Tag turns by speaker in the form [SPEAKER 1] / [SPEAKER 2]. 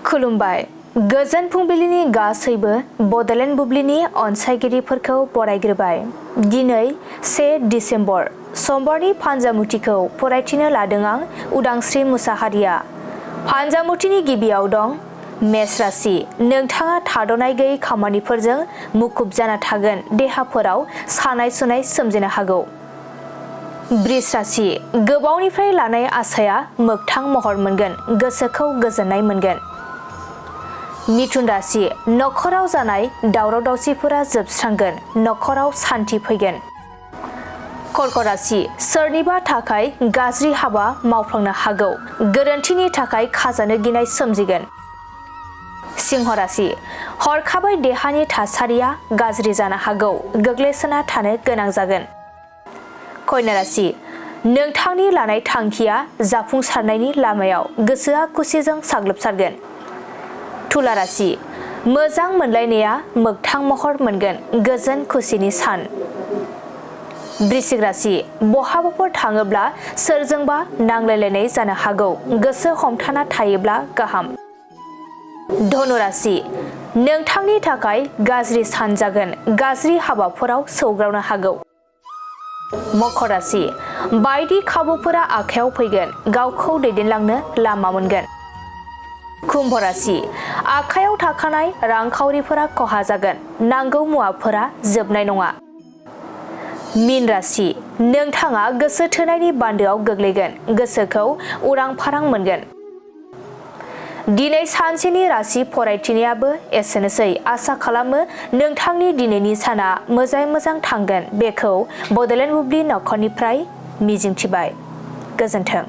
[SPEAKER 1] खुलुमबाय गोजोन फुंबिलिनि गासैबो बडलेण्ड बुब्लिनि अनसायगिरिफोरखौ बरायग्रोबाय। दिनै 1 डिसेम्बर समबारनि फान्जामुथिखौ फरायथिनो लादों आं उदांस्रि मुसाहारिया। फान्जामुथिनि गिबियाव दं मेष राशि। नोंथाङा थाद'नाय गैयै खामानिफोरजों मुखुब जाना थागोन। देहाफोराव सानाय सुनाय सोमजिनो हागौ। वृष राशि। गोबावनिफ्राय लानाय आसाया मोगथां महर मोनगोन। गोसोखौ गोजोननाय मोनगोन। मिथुन राशि। नखराव जानाय दावराव दावसिफोरा जोबस्रांगोन। नखराव सान्थि फैगोन। कर्क राशि। सोरनिबा थाखाय गाज्रि हाबा मावफ्लांनो हागौ। गोरोन्थिनि थाखाय खाजानो गिनाय सोमजिगोन। सिंह राशि। हरखाबै देहानि थासारिया गाज्रि जानो हागौ। गोग्लैसोना थानो गोनां जागोन। कन्या राशि। नोंथांनि लानाय थांखिया जाफुंसारनायनि लामायाव। गोसोआ खुसिजों साग्लोबसारगोन। तुला राशि। मोजां मोनलायनाया मोगथां महर मोनगोन। गोजोन खुसिनि सान। वृश्चिक राशि। बहाबाफोर थाङोब्ला सोरजोंबा नांलायलायनाय जानो हागौ। गोसो हमथाना थायोब्ला गाहाम। धनु राशि। नोंथांनि थाखाय गाज्रि सान जागोन। गाज्रि हाबाफोराव सौग्रावनो हागौ। मकर राशि। बायदि खाबुफोरा आखायाव फैगोन। गावखौ दैदेनलांनो लामा मोनगोन। कुम्भ राशि। आखायाव थाखानाय रांखावरिफोरा खहा जागोन। नांगौ मुवाफोरा जोबनाय नङा। मीन राशि। नोंथाङा गोसो थोनायनि बान्दोआव गोग्लैगोन। गोसोखौ उरां फारां मोनगोन। दिनै सानसेनि राशि फरायथिनायाबो एसेनोसै। आसा खालामो नोंथांनि दिनैनि साना मोजाङै मोजां थांगोन। बेखौ बडलेण्ड बुब्लि नखरनिफ्राय मिजिंथिबाय। गोजोन्थों।